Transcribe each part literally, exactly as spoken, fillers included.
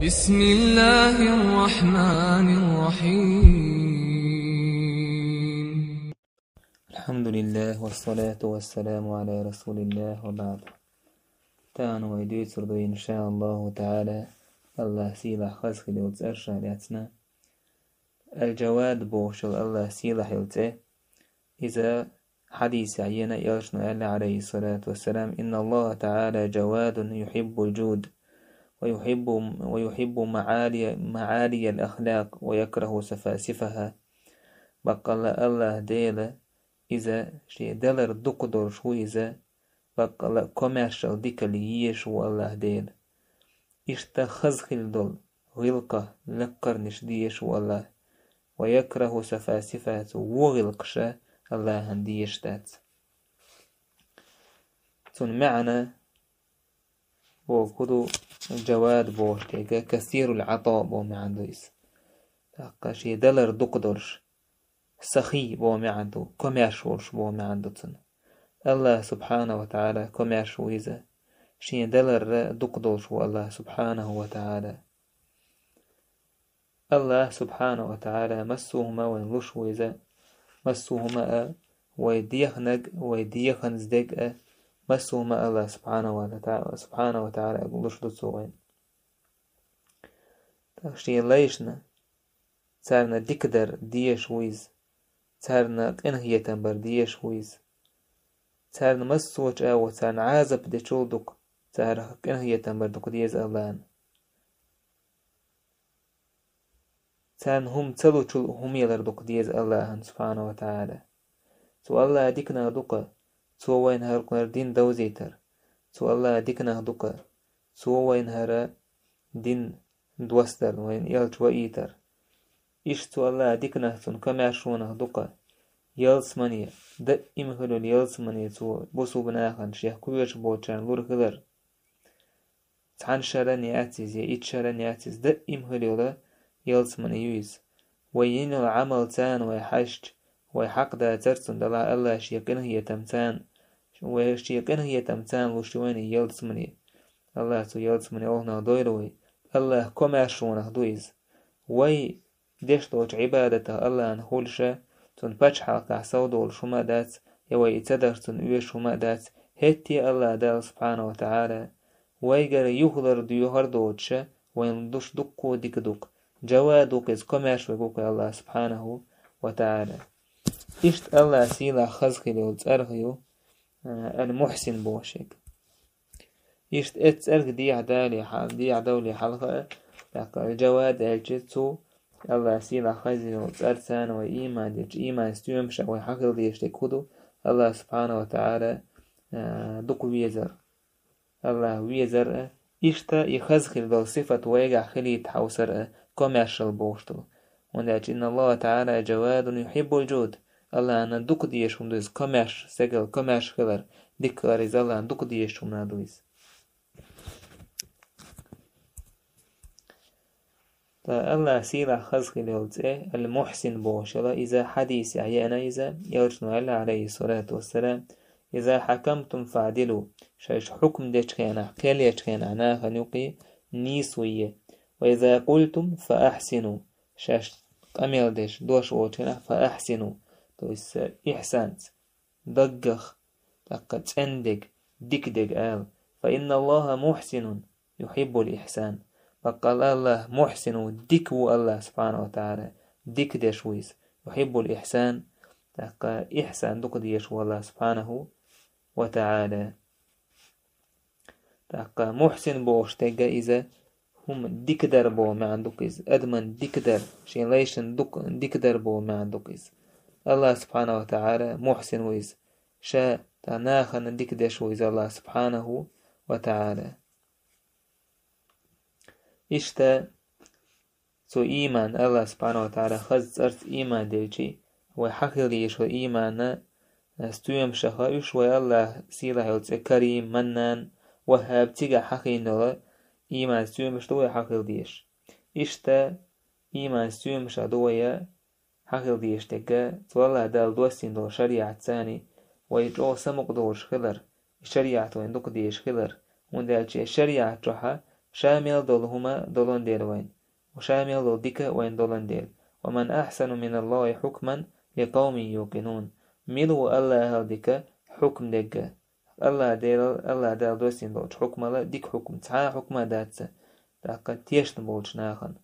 بسم الله الرحمن الرحيم. الحمد لله والصلاة والسلام على رسول الله وبعد. Тахана вай дуьйцур ду, иншааллаху таӀала, АллахӀ сийлахь хаза хилла йолу цӀерах лаьцна. Аль-Джавад бохуш йолу АллахӀ сийлахь йолу цӀе. Иза хьадисехь йина, элчано аьлла, Ӏалайхиссалату вассалам: «إن الله تعالى جواد يحب الجود ويحب، ويحب معالي، معالي الأخلاق ويكره سفاسفها». Баккъалла АллахӀ Дела, Иза Шен далар дукха долуш ву Иза, баккъалла а комаьршалла дикалла езаш ву АллахӀ Дела. Иштта хаза хилла долу гӀиллакхах лаккхарнаш дезаш ву АллахӀ. «ويكره سفاسفها», вон гӀиллакхаш а АллахӀана дезаш дац. Цуьнан маьӀна бохург ду, Джавад бохуш дерг, касирул-Ӏата боху маьӀна ду иза. ТӀаккха Шен далар дукха долуш, сахий боху маьӀна ду, комаьрша волуш боху маьӀна ду цуьнан. АллахӀ субхьанаху ва таӀала комаьрша ву Иза. Шен далар а дукха долуш ву АллахӀ субхьанаху ва таӀала. АллахӀ субхьанаху ва таӀала массо а хӀума вайна луш ву Иза, массо а хӀума а, вай дехнарг, вай деханза дерг а, массо а хӀума АллахӀ субхьанаху ва таӀала, субхьанаху ва таӀала луш ду Цо вайна. ТӀаккха Шен лайшна, царна дика дар дезаш ву Иза, царна къинхетам бар дезаш ву Иза. Царна массо а чӀагӀо, царна Ӏазап дечул дукха, царах къинхетам бар дукха деза АллахӀана. Царна хӀума ца лучул хӀума ялар дукха деза АллахӀана субхьанаху ва таӀала. Цу АллахӀа дика нах ду-кх, Цо вайна хӀара дин довзийтар. Цу АллахӀа дика нах ду-кх, Цо вайна хӀара дин доссадар, вайна элча ваийтар. Иштта цу АллахӀа дика нах, Цунна комаьршонах ду-кх. Ялсамане, даим хилла йолу ялсамане Цо бусулба нахана, Шех кхоьруш болчарна лур хилар. Цхьана шаран яц иза, я итт шаран яц иза, даим хилла йолу ялсамане ю иза. Вай йина йолу Ӏамал царна вай хьаьжча, вай хьакъ дацара цунна, делахь АллахӀа Шен къинхетам царна, вай Шен къинхетам царна луш ю вайна ялсамане. АллахӀа цу ялсамане олханах дойла вай. АллахӀа комаьршонах ду иза. Вай деш долчу Ӏибадатах АллахӀана хуьлуш а, Цунна пачхьалкхехь совдолуш хӀума а дац, я вай и ца дарца Цунна оьшуш хӀума а дац. ХӀетте а АллахӀ Дала субхьанаху ва таӀала вайгара юхалар доьхур а доцуш а, вайна луш дуккха а дика ду-кх. Джавад ву-кх иза, комаьрша верг ву-кх АллахӀ субхьанаху ва таӀала. Иштта АллахӀ сийлахь хаза хилла йолу цӀарах ю, а, Аль-Мухьсин бохуш ерг. Иштта эцу цӀерга дехьа дале хьал-, дехьа довле хьалха а, тӀаккха Аль-Джавад аьлча, цу АллахӀ сийлахь хаза йолу цӀарца вай ийман дечу, ийман стоьмашах вай хьан хила дезаш дерг хӀун ду, АллахӀ субхьанаху ва таӀала, а, дукха везар. АллахӀ везар а, иштта и хаза хилла долу сифат вайгахь хилийта хьовсар а, комаьршалла бохуш долу. ХӀунда аьлча: «إن الله تعالى جواد يحب الجود». АллахӀана дукха дезаш хӀума ду иза, комаьрша, стеган комаьрша хилар, дика хилар иза АллахӀана дукха дезаш хӀума ду иза. Ткъа АллахӀ сийлахь хаза хилла йолу цӀе, Аль-Мухьсин бохуш йолу, иза хьадисехь еана иза, элчано аьлла, Ӏалайхиссалату вассалам: «إذا حكمتم فاعدلوا». Шаьш хьукм дечу хенахь, кхел ечу хенахь нахана юкъе нийсо е. «وإذا قلتم فأحسنوا». Шаьш къамел деш, дош олучу хенахь, «فأحسنوا», то есть, э, ихьсанца, даггах, тӀаккха цӀена дерг, дика дерг ала. «فإن الله محسن يحب الإحسان». Баккъалла АллахӀ Мухьсин ву, дика ву АллахӀ субхьанаху ва таӀала, дика деш ву иза. «يحب الإحسان», тӀаккха ихьсан дукха дезаш ву АллахӀ субхьанаху ва таӀала. ТӀаккха Мухьсин бохуш дерг а иза, хӀума дика дар боху маьӀна ду-кх иза, адаман дика дар, шен лайшан дукха дика дар боху маьӀна ду-кх иза. АллахӀ субхьанаху ва таӀала Мухьсин ву иза. Ша тӀаккха нахана дика деш ву иза АллахӀ субхьанаху ва таӀала. Иштта цу ийман, АллахӀ субхьанаху ва таӀала хаза цӀарца ийман делчи, вай хьан хила дезаш долу ийманан стоьмашах а, уьш вай АллахӀ сийлахь йолу цӀе Карим, Маннан, ВахӀхӀаб, цигахь хьан хин йолу ийман стоьмаш ду вай хьан хила дезаш. Иштта ийман стоьмашах ду вай а хьан хила дезаш дерг а, цу АллахӀ Дала доссийна долу шариӀатца вай чӀогӀа самукъадолуш хилар, и шариӀат вайна дукха дезаш хилар, хӀунда аьлча и шариӀат чохь а Ша мел долу хӀума долун дела вайн. Ва ша мел долу дика вайн долун дела. «Ва ман ахсану миналлахи хьукман ликъавмин юкъинун». Мила ву Аллахьал дика хьукм дегга? Аллахь Дела, Аллахь Дала доссийна долчу хьукмала дика хьукм цхьа а хьукма дац, тӀаккха тешна болчу нахана.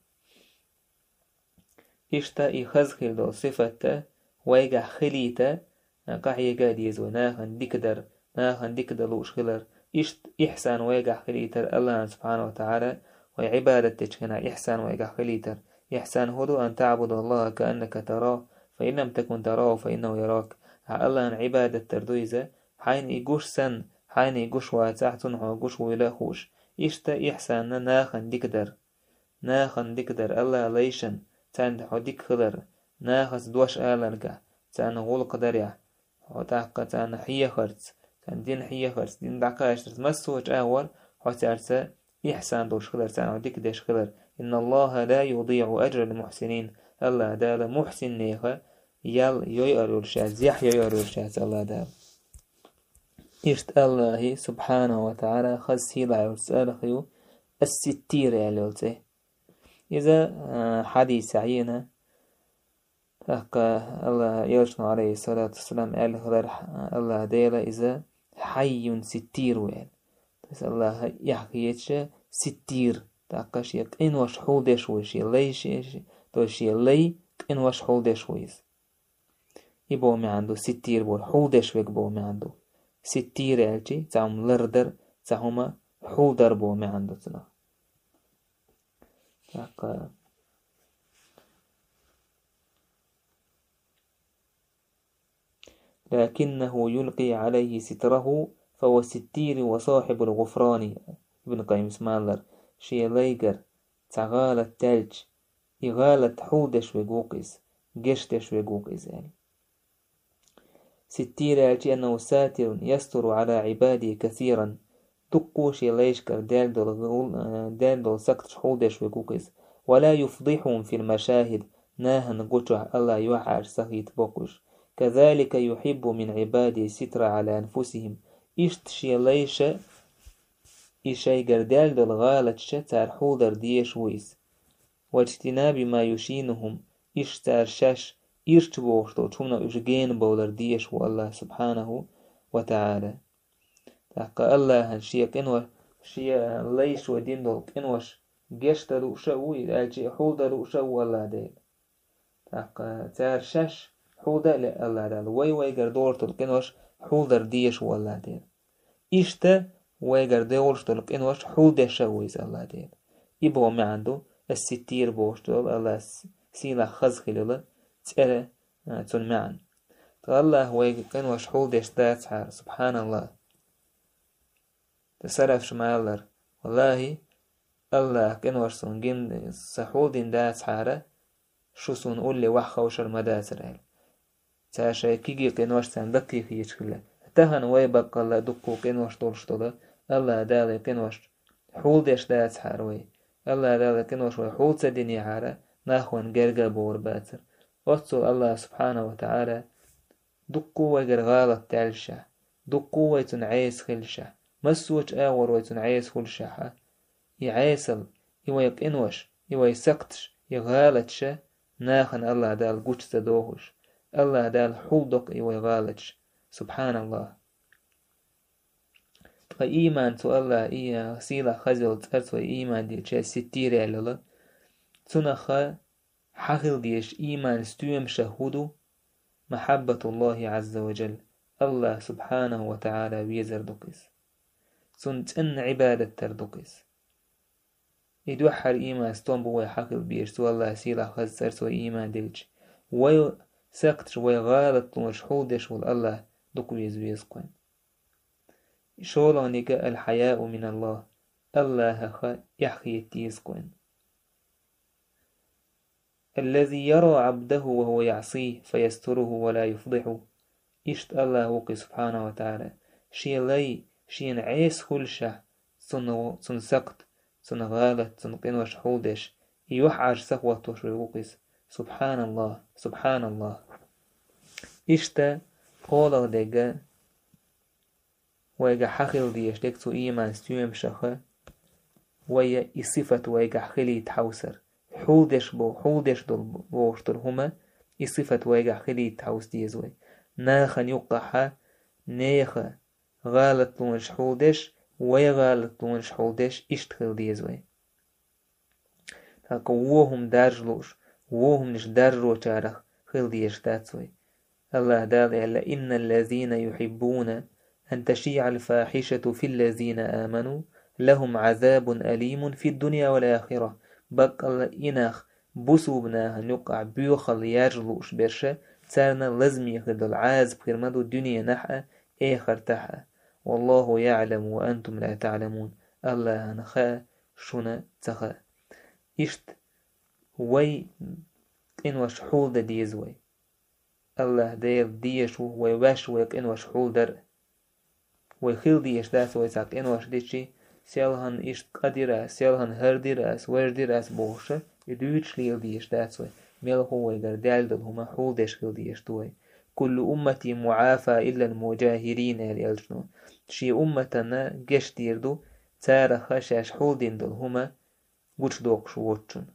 Иштта и хаза хила долу сифатта вайгахь хилийта, къахьега а деза вай нахана дика дар, нахана дика дан лууш хилар. Иштта ихсан вайгахь хилийтар Аллахьан субхьанаху ва тагӀала, вай Ӏибадат дечу хенахь ихсан вайгахь хилийтар. Ихсан хӀун ду? «Ан таъбудаллаха кааннака тараху, фа ин лам такун тараху, фа иннаху ярак». Ахьа Аллахьан Ӏибадат дар ду иза, хьайна и гуш санна, хьайна и гуш вацахь, цунна хьо гуш вуйла а хууш. Иштта ихсанна нахана дика дар. Нахана дика дар, Аллахьан лайшан, царна хьо дика хилар, нахаца дош аларгахь, царна гӀуллакх дарехь, хьо тӀаккха царна хьехарца, царна дин хьехарца, дин дӀакхачарца, массо а чӀагӀор хьо цаьрца ихсан долуш хилар, царна хьо дика деш хилар. «Инналлаха ла юдиъу ажрал мухьсинин». Аллахь Дала мухьсиннеха ял йойур йолуш яц, зехь йойур йолуш яц Аллахь Дала. Иштта Аллахьи, субхьанаху ва тагӀала, хаза сийлахь йолчу цӀарах ю Ас-Ситтир аьлла йолу цӀе. Иза, а, хьадисехь йина, тӀаккха Аллахьан элчано, алейхиссалату вассалам, аьлла хилар, Аллахь Дела иза хьайюн ситтир ву аьлла. То есть Аллахьа эхь хеташ ситтир, тӀаккха шен къинош хьулдеш ву, шен лай, шен, шен, то есть шен лай къинош хьулдеш ву иза. И боху маьӀна ду, ситтир боху, хьулдеш верг боху маьӀна ду. Ситтир аьлчи, цхьа хӀума лардар, цхьа хӀума хьулдар боху маьӀна ду цунах. ТӀаккха: «Лакиннаху юлкъи алайхи ситраху, фа хува ситтиру ва сахибул гуфрани». Ибн Къаййимас ма-аллара, шен лайгара цхьа гӀалат даьлча, и гӀалат хьулдеш верг ву-кх иза, гечдеш верг ву-кх иза аьлла. Ситтир аьлчи, «аннаху сатирун ястуру ала ибадихи касиран». Дуккха шен лайшкара даьлла долу гӀул-, э, даьлла долу сакташ хьулдеш верг ву-кх иза. «Ва ла юфдихухум фил машахид», нахана гучохь Аллахь юьхьӀаьржа ца хийтабо-кх уьш. «Казалика юхиббу мин ибадихи ситра ала анфусихим». Иштта шен лайша и шайгара даьлла долу гӀалаташ цара хьулдар дезаш ву иза. «Ваджтинаби ма юшинухум», иштта цара шаьш ирча бохуш долчу хӀуманах уьш гена бовлар дезаш ву Аллахь субхьанаху ва тагӀала. ТӀаккха Аллахьан шен къино-, шен лайшо дина долу къинош гечдан лууш а ву, аьлча хьулдан лууш а ву Аллахь Дела. ТӀаккха цара шаьш хьулда а лаьа Аллахь Дала, вай вайгара долуш долу къинош хьулдар дезаш ву Аллахь Дела. Иштта вайгара долуш долу къинош хьулдеш а ву иза Аллахь Дела. И боху маьӀна ду, Ас-Ситтир бохуш долу Аллахь с-, сийлахь хаза хилла цӀера, а, цунна маьӀна. Ткъа Аллахь вайга къинош хьулдеш дацахьара, субхьаналлахӀ. Ткъа салафаш ма-аллара: «Валлахьи, Аллахь къинош суна гин, сан хьулдина дацахьара, шу суна улле ваха ховшар ма дацара», – аьлла. Цара шайн кегий къинош царна даккхий хеташ хилла. Тахана вай баккъалла дуккха къинош долуш долу, Аллахь Дала къинош хьулдеш дацахьара вай. Аллахь Дала къинош вай хьул ца динехьара, нах вайна герга а бовр бацара. Оццул Аллахь субхьанаху ва тагӀала дуккха вайгара гӀалат даьллашехь, дуккха вай цунна Ӏеса хилашехь, массочу агӀор вай цунна Ӏеса хуьлушехь, и Ӏесал, и вай къинош, и вай сакташ, и гӀалаташ нахана Аллахь Дала гучу ца дохуш, Аллахь Дала хьулдо-кх и вай гӀалаташ. СубхьаналлахӀ! Ткъа ийман цу Аллахь, и сийлахь хаза йолу цӀарца вай ийман дилча, Ситтир аьлла, цунах хьан хила дезаш ийман стоьмаша хӀун ду? Махьаббатуллахи Ӏазза ва Джалла, Аллахь субхьанаху ва тагӀала везар ду-кх иза. Цунна цӀенна Ӏибадат дар ду-кх иза. И дуьххьара ийман стом бу вай хьан хила безаш цу Аллахь сийлахь хаза цӀарца вай ийман дилча. Вай сакташ, вай гӀалатлонаш хьулдеш волу Аллахь дукха веза веза-кх вайна. ШолгӀаниг: «Аль-хьаяу миналлахӀ», Аллахьах эхь хета деза-кх вайна. «Аллази яра Ӏабдаху ва хӀува яӀсихӀ, фа ястуруху ва ла юфдихьуху». Иштта Аллахь ву-кх иза, субхьанаху ва тагӀала, шен лай шена Ӏеса хуьлушехь, цунна, цунна сакхт, цунна гӀалат, цунна къинош хьулдеш, и юьхьӀаьржа ца хӀоттош верг ву-кх иза. СубхьаналлахӀ! СубхьаналлахӀ! Иштта кхоалгӀа дерг, вайга хьан хила дезаш дерг цу ийман стоьмашах, вай и сифат вайгахь хилийта хьовсар. Хьулдеш бо-, хьулдеш долу бохуш долу хӀума, и сифат вайгахь хилийта хьовса деза вай. Нахана юккъахьа, нехан гӀалатлонаш хьулдеш, вай гӀалатлонаш хьулдеш, иштта хила деза вай. ТӀаккха вон хӀума даржа лууш, вон хӀуманаш даржочарах хила дезаш дац вай. АллахӀ Дала аьлла: «إن الذين يحبون أن تشيع الفاحشة في الذين آمنوا لهم عذاب أليم في الدنيا والآخرة». Баккъалла и нах бусулба нахана юккъахь боьхалла яржа лууш берш, царна лазаме хир долу Ӏазап хир ма ду дуьненахь а, эхартахь а. «والله يعلم وأنتم لا تعلمون». АллахӀана хаьа, шуна ца хаьа. Иштта вай къинош хьулдан деза вай. АллахӀ Дела дезаш ву вай ваьш вай къинош хьулдар а. Вай хила дезаш дац вай цхьа къинош дичи, селхана иштта къа дира ас, селхана хӀара дира ас, важа дира ас бохуша, и дуьйцуш лела дезаш дац вай. Мелхо вайгара даьлла долу хӀума хьулдеш хила дезаш ду вай. «كل أمتي معافى إلا المجاهرين», аьлла элчано. Шен умматана гечдийр ду, цараха шаьш хьулдина долу хӀума гучудоккхуш воцучунна.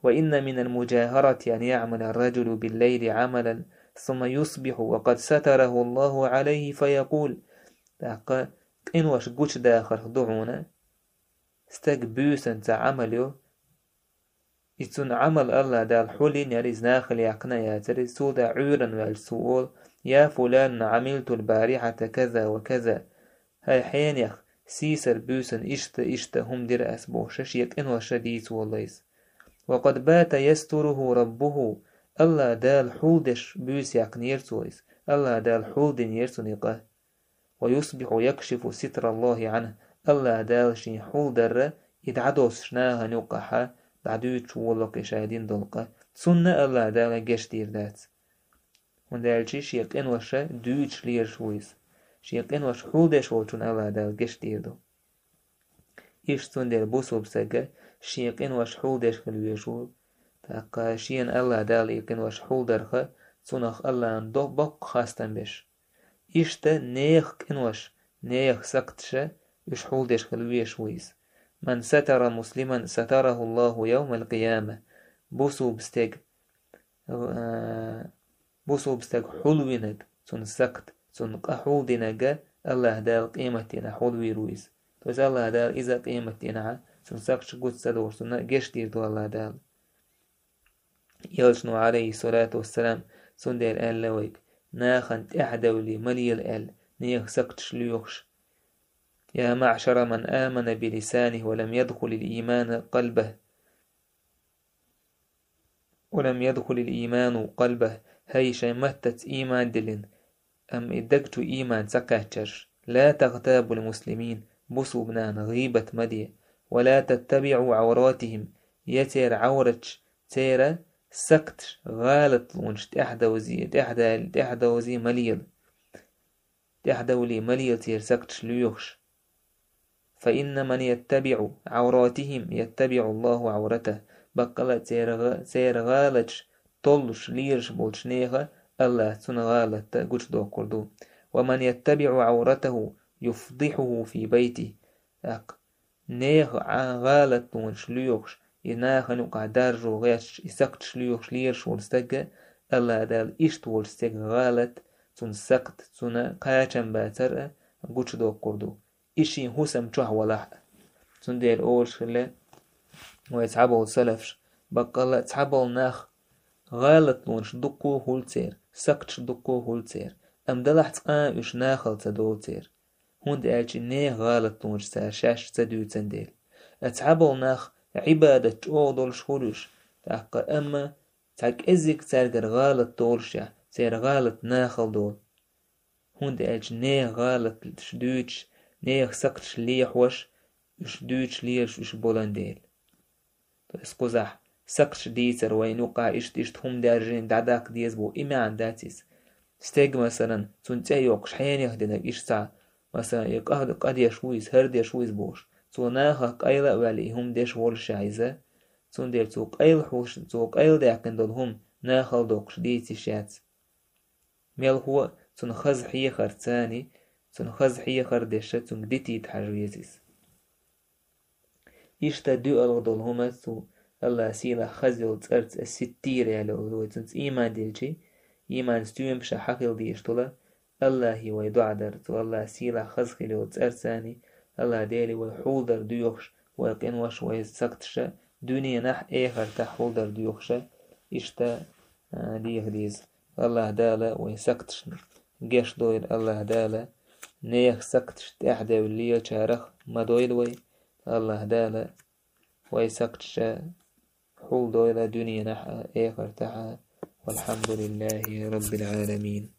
«وإن من المجاهرة أن يعمل الرجل بالليل عملا ثم يصبح وقد ستره الله عليه فيقول». ТӀаккха къинош гучудахарх ду хьуна, стаг буьйсанна цхьа Ӏамал йо, и цуьнан Ӏамал АллахӀ Дала хьулйина яра, иза нахала яьккхина а яцара, иза цул тӀаьхьа Ӏуьйранна ваьлча цо олу: «يا فلان، عملت البارحة كذا وكذا». ХӀай хьенех, сийсара буьйсанна иштта, иштта хӀума дира ас бохуша, шен къиноша дийца волу иза. «وقد بات يستره ربه», АллахӀ Дала хьулдеш буьйса яьккхинера цо иза, АллахӀ Дала хьулдинера цунна и къа. «ويصبح يكشف ستر الله عنه», АллахӀ Дала шен хьулдарра и дӀадоссуш нахана юккъахьа дӀадуьйцуш волу кхин ша дина долу къа. Цунна АллахӀ Дала гечдийр дац. ХӀунда аьлча шен къиноша дуьйцуш лелаш ву иза. Шен къинош хьулдеш волчунна АллахӀ Дала гечдийр ду. Иштта цундела бусулба стага шен къинош хьулдеш хила везаш ву, тӀаккха шена АллахӀ Дала и къинош хьулдарха, цунах АллахӀна до-, боккха хастам беш. Иштта нехан къинош, нехан сакташа уьш хьулдеш хила везаш ву иза. «من ستر مسلما ستره الله يوم القيامة». Бусулба стаг, а, бусулба стаг хьулвинарг, цунна сакт, цунна къа хьулдинарг АллахӀ Дала къематдийнахь хьулвийр ву иза. То есть АллахӀ Дала иза къематдийнахь, цунна сакташ гуц ца догӀуш, цунна гечдийр ду АллахӀ Дала. Элчано, Ӏалайхиссалату вассалам, цундела аьлла вайга: «Нахана тӀаьхьадовлий ма лела», – аьлла, нехан сакташ лоьхуш. «يا معشر من آمن بلسانه ولم يدخل الإيمان قلبه، ولم يدخل الإيمان قلبه», хӀай шайн маттаца ийман диллина, амма и даг чу ийман ца кхаьчнарш: «لا تغتابوا المسلمين», бусулба нахана гӀийбат ма де, «ولا تتبعوا عوراتهم», я церан Ӏавраташ, церан сакташ, гӀалатлонаш тӀаьхьадовзий, тӀаьхьадал-, тӀаьхьадовзий ма лела. ТӀаьхьадовлий ма лела церан сакташ лоьхуш. «فإن من يتبع عوراتهم يتبع الله عورته». Баккъала а церан гӀа-, церан гӀалаташ толлуш, лелаш болчу нехан АллахӀа цунна гӀалат гучудоккхур ду. «ومن يتبع عورته يفضحه في بيته». ТӀаккха нехан Ӏа-, гӀалатлонаш лоьхуш, и нахана юкъахь даржо гӀерташ, и сакташ лоьхуш лелаш волу стага, АллахӀ Дала иштта волчу стеган гӀалат, цунна сакт, цунна кхачам бацар а гучудоккхур ду. И шен хӀусам чохь валахь а. Цундела олуш хилла вай цхьаболу салафаш, баккъала а цхьаболу нах гӀалатлонаш дуккха а хуьлу церан, сакташ дуккха а хуьлу церан, амма делахь цкъа а уьш нахала ца долу церан. ХӀунда аьлча нехан гӀалатлонаш цара шаьш ца дуьйцан дела. А цхьаболу нах Ӏибадат чӀогӀа долуш хуьлу уьш, тӀаккха амма цхьа кӀеззиг цаьргара гӀалат долушехь, церан гӀалат нахала долу. ХӀунда аьлча нехан гӀалаташ дуьйцуш, нехан сакташ лехьош, уьш дуьйцуш лелаш уьш болан дела. То есть кхузахь сакташ дийцар вайна юкъахь иштта-иштта хӀума даьржина дӀадаккха деза боху, и маьӀна дац иза. Стеган, масалан, цунна цӀе йоккхуш хьенех динарг иштта цхьа, масалан, и къа-, къа деш ву иза, хӀара деш ву иза бохуш. Цо нахах къайла а ваьлла и хӀума деш волушехь иза, цундела цо къайла хьуш, цо къайладаьккхина долу хӀума нахала доккхуш дийца йиш яц. Мелхо а цунна хаза хьехарца, цунна хаза хьехар деш, цуьнга дитийта хьажа веза иза. Иштта дуьалгӀа долу хӀума цу Аллахьан сийлахь хаза йолу цӀарца ас ситтийра аьлла олу вай. Цуьнца ийман дилчи, ийманца стоьмаш хьан хила дезаш долу, Аллахье вай доӀа дар, цу Аллахьан сийлахь хаза хила йолу цӀарцани, Аллахь Деле вай хьулдар доьхуш, вай къинош, вай сакташа, дуьненахь, эхартахь хьулдар доьхуша, иштта, а, деха деза. Аллахь Дала вай сакташна гечдойла, Аллахь Дала нехан сакташ тӀаьхьадевллачарах ма дойла вай, Аллахь Дала вай сакташа хьулдойла дуьненахь а, эхартахь а. Валхьамдулиллахьи Раббил Ӏаламин.